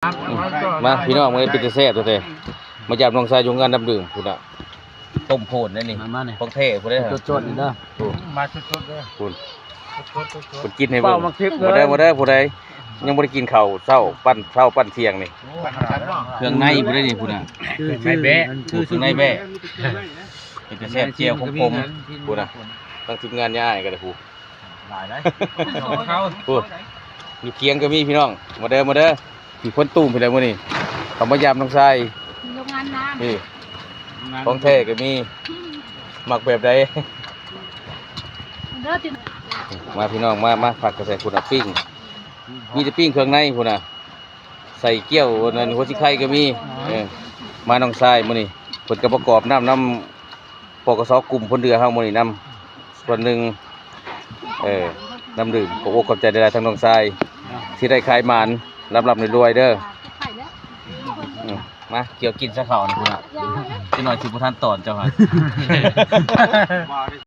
ມາພີ່ນ້ອງ ມື້ນີ້ເປັນຕາແຊບແທ້ໆ ມາຢາມນ້ອງຊາຍຢູ່ງານນ້ຳດື່ມພຸ້ນນະ ຕົ້ມໂພດແລ້ວນີ້ ມາໆ ນີ້ ຂອງແທ້ພຸ້ນເດ້ ຈົດໆ ນີ້ເດີ ມາສົດໆ ເດີ ພຸ້ນ ເພິ່ນກິນໃຫ້ເບິ່ງ ມາເດີ ມາເດີ ຜູ້ໃດຍັງບໍ່ໄດ້ກິນເຂົ້າເຊົ້າ ປັ້ນເຊົ້າປັ້ນທ່ຽງນີ້ ເຄື່ອງໃນພຸ້ນເດ້ນີ້ ພຸ້ນນະ ເຄື່ອງໃນແບ້ ເຄື່ອງໃນແບ້ ເປັນຕາແຊບ ແຈ່ວຂົມໆ ພຸ້ນນະ ທັງທີມງານຍາອ້າຍກໍໄດ້ ຜູ້ ຫຼາຍໄດ໋ ໂອ້ ຢູ່ຄຽງກໍມີພີ່ນ້ອງ ມາເດີ ມາເດີ ມີຄົນຕູມພີ່ແຫຼະມື້ນີ້ ເຂົາມາຢາມນ້ອງຊາຍ ໂຮງງານນ້ຳ ນີ້ ຂອງແທ້ກໍມີ ມັກແບບໃດ ເດີ ມາພີ່ນ້ອງ ມາ ມາ ຜັກກະແສພຸ້ນນະ ປີ້ງ ມີແຕ່ປີ້ງເຄື່ອງໃນພຸ້ນນະ ໃສ່ກ້ຽວອັນນັ້ນ ຫົວຊິໄຄກໍມີ ເອີ ມານ້ອງຊາຍມື້ນີ້ ເພິ່ນກໍປະກອບນ້ຳນຳ ປກສ ກຸ່ມພົນເຮືອເຮົາມື້ນີ້ນຳ ສ່ວນໜຶ່ງ ເອີ ນ້ຳດື່ມ ຂອບອົກຂອບໃຈຫຼາຍໆ ທາງນ້ອງຊາຍ ທີ່ໄດ້ຂາຍໝານ ລ່ຳໆ ລວຍໆ ເດີ ອືມ ມາ ກ່ຽວກິນຊະເຂົ້ານະ ພຸ້ນນະ ຈັກໜ່ອຍຊິບໍ່ທັນຕອນເຈົ້າຫັ້ນ